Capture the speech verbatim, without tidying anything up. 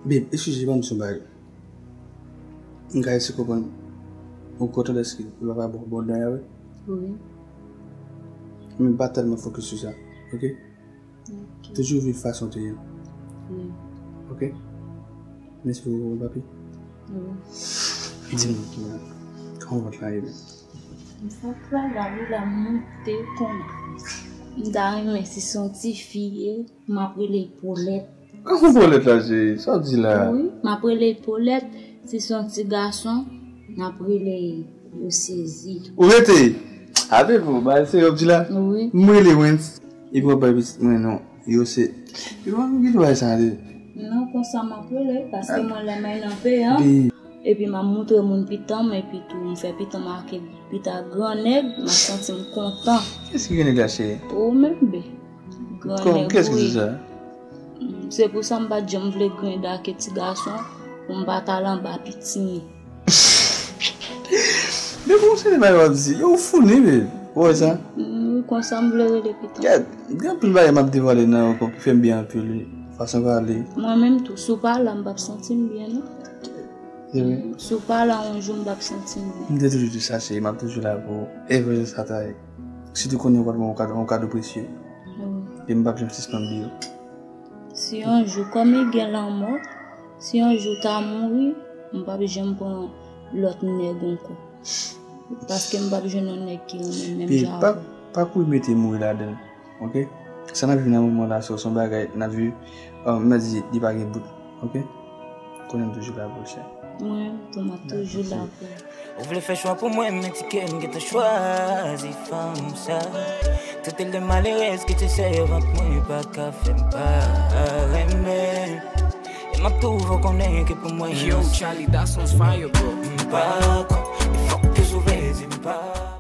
Babe, eskize, ban m di w yon bagay. M ka eseye konprann ou kontan dèske papa ba w bon dan, wi. Wi. Men pa tèlman fokis sou sa, ok? Ok. Toujou viv fason w te ye. Wi. Ok? Mèsi pou ou, papi. Wi. Di m, kòman vant la ye? Vant la, la, li la moute konn. M ta renmen si se yon ti fi ye, m ap rele Polèt. Kòman Polèt la, cheri? Sa w di la? Wi, m ap rele Polèt. Si se yon ti gason, m ap rele Yo Sezi. Ou rete? Ate pou, ba, se yo di la. Wi. M rele Wens. Epi w ap bay pitit mwen non. Yo se. Yo, m kite bay sa de. Non, konsa m ap rele, paske mwen lè mwen nan peyi an. Epi m ap moutre moun pitan m, epi tou m fè pitan m ak pita gran nèg, m ap santi m kontan. Kiyès ki gen nèg la, cheri? Ou menm, be. Gran Kòm, nèg, kiyès ki wi. Di sa? Se pou sa m pa t janm vle granda ke ti gason, pou m pa t al anba pitimi. Men bon, se de bagay w ap di. Yo, w fou ni, be. Ou wè sa? Mm, konsa m vle rele pitan. Gad, gen anpil bagay m ap devwale nan yo ki fè m byen anpil, wi. Fason w pale. Mwen menm tou, si w pa la, m p ap santi m byen, non. Se vre. Si w pa la, yon jou m p ap santi m byen. M te toujou di sa, cheri, m ap toujou la pou ou. E vre, sa ta ye. Si te konnen w pa t ban yon kado, yon kado presye. Wi. E m p ap janm sispann di yo. Si yon jou, kòm e gen lanmò, si yon jou ta mouri, m p ap janm pran lòt nèg ankò. Paske m p ap jwenn yon nèg ki renmen menm Pi, jan pa, avè m. Pa kouri mete mouri ladan l, ok? Sa n ap viv nan moman la, se yon bagay n ap viv, euh, m di, li pa gen bout, ok? Konnen m toujou la pou ou, cheri. Mwen, tou m ap toujou la pou ou. Ou vle fè chwa pou mwen, men ti kè m gentan chwazi fanm sa. Trete l de malerèz, kite sèvant mwen pa ka fè m pa renmen. E m ap touvo konnen ke pou mwen. Yo, Charlie, that's on fire, bro. M pa kon, e fòk ke sou vle di m pa.